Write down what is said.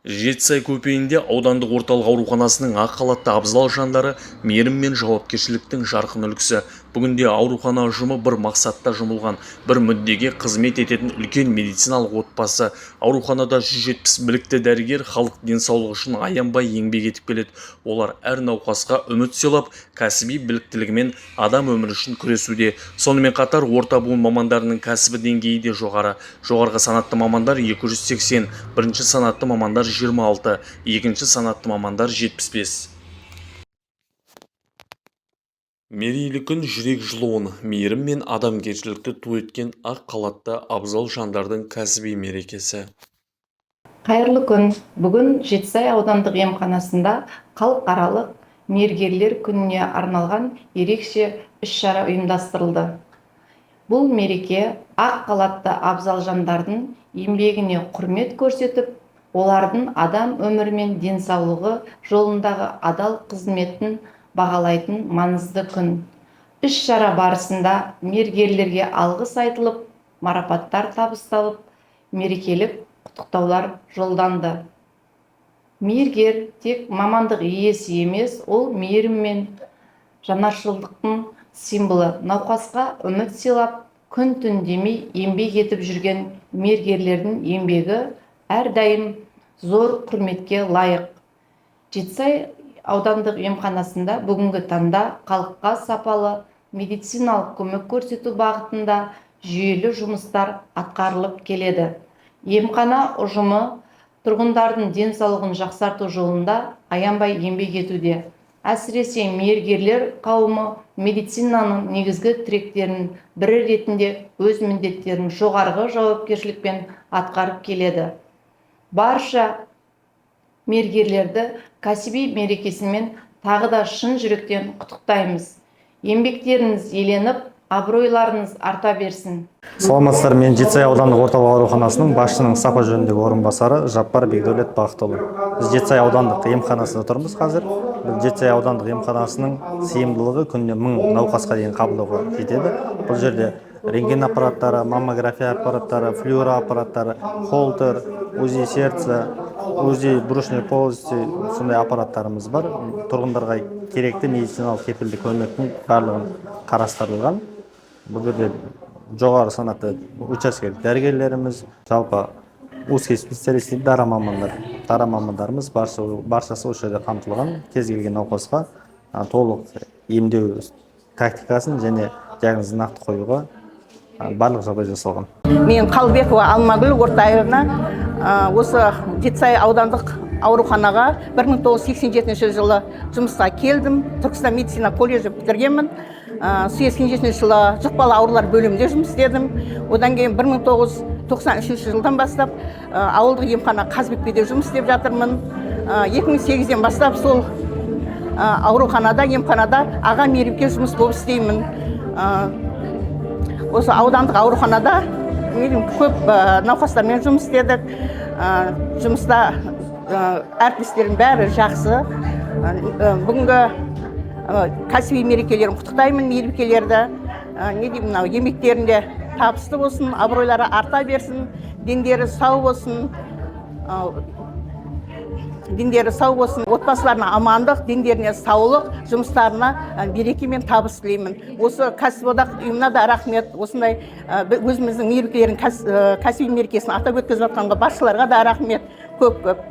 Жетісай көпейінде аудандық орталық ауруханасының ақ халатты абзал жандары – мейірім мен жауапкершіліктің жарқын үлгісі. Бүгінде аурухана ұжымы бір мақсатта жұмылған, бір мүддеге қызмет ететін үлкен медициналық отбасы. Ауруханада 170 білікті дәрігер халық денсаулығы үшін аянбай еңбек етіп келеді. Олар әр науқасқа үміт сыйлап, кәсіби біліктілігімен адам өмірі үшін күресуде. Сонымен қатар орта буын мамандарының кәсіби деңгейі де жоғары. Жоғарғы санатты мамандар 280, бірінші санатты мамандар 26, екінші санатты мамандар 75. Мерейлі күн жүрек жылуын, мейірім мен адамгершілікті ту еткен ақ халатты абзал жандардың кәсіби мерекесі. Қайырлы күн! Бүгін Жетісай аудандық емханасында Халықаралық мейіргерлер күніне арналған ерекше іс-шара ұйымдастырылды. Бұл мереке ақ халатты абзал жандардың еңбегіне құрмет көрсетіп, олардың адам өмірі мен денсаулығы жолындағы адал қызметін бағалайтын маңызды күн. Іс-шара барысында мейіргерлерге алғыс айтылып, марапаттар табысталып, мерекелік құттықтаулар жолданды. Мейіргер тек мамандық иесі емес, ол мейірім мен жанашырлықтың символы. Науқасқа үміт сыйлап, күн-түн демей еңбек етіп жүрген мейіргерлердің еңбегі әрдайым зор құрметке лайық. Жетісай аудандық емханасында бүгінгі таңда халыққа сапалы медициналық көмек көрсету бағытында жүйелі жұмыстар атқарылып келеді. Емхана ұжымы тұрғындардың денсаулығын жақсарту жолында аянбай еңбек етуде. Әсіресе мейіргерлер қауымы медицинаның негізгі тіректерінің бірі ретінде өз міндеттерін жоғарғы жауапкершілікпен атқарып келеді. Барша мейіргерлерді кәсіби мерекесімен тағы да шын жүректен құттықтаймыз! Еңбектеріңіз еленіп, абыройларыңыз арта берсін! Саламатсыздар! Мен Жетісай аудандық орталық ауруханасының басшысының сапа жөніндегі орынбасары Жаппар Бекдәулет Бақытұлы. Біз Жетісай аудандық емханасында тұрмыз қазір. Бұл Жетісай аудандық емханасының сыйымдылығы күніне 1000 науқасқа дейін қабылдауға жетеді. Бұл жерде рентген аппараттары, маммография аппараттары, флюоро аппараттары, холтер, УЗИ сердца, УЗИ брюшной полости, сондай аппараттарымыз бар. Тұрғындарға керекті медициналық кепілді көмектің барлығын қарастырылған. Бұл жерде жоғары санатты учаскелік дәрігерлеріміз, жалпы узкий специалист дейді, дара мамандарымыз баршасы осы жерде қамтылған. Кез келген науқасқа толық емдеу тактикасын және диагнозын нақты қоюға барлық жағдай жасалған. Мен Қалыбекова Алмагүл Ортаевна, осы Жетісай аудандық ауруханаға 1987 жылы жұмысқа келдім. Түркістан медицина колледжі бітіргенмін. 87 жылы жұқпалы аурулар бөлімінде жұмыс істедім. Одан кейін 1993 жылдан бастап ауылдық емхана Қазыбек жұмыс істеп жатырмын. 2008-ден бастап сол ауруханада, емханада аға мейірбике жұмыс болып істеймін. Осы аудандық ауруханада мен көп науқастармен жұмыс істедік. Жұмыста әріптестерім бәрі жақсы. Бүгінгі кәсіби мерекелерін құттықтаймын мейірбикелерді. Не деймін, мынау еңбектерінде табысты болсын, абыройлары арта берсін, дендері сау болсын, дендері сау болсын, отбасыларына амандық, дендеріне саулық, жұмыстарына береке мен табыс тілеймін. Осы кәсіподақ ұйымына да рахмет. Осындай өзіміздің мейірбикелердің кәсіби мерекесін атап өткізіп жатқанға басшыларға да рахмет көп көп.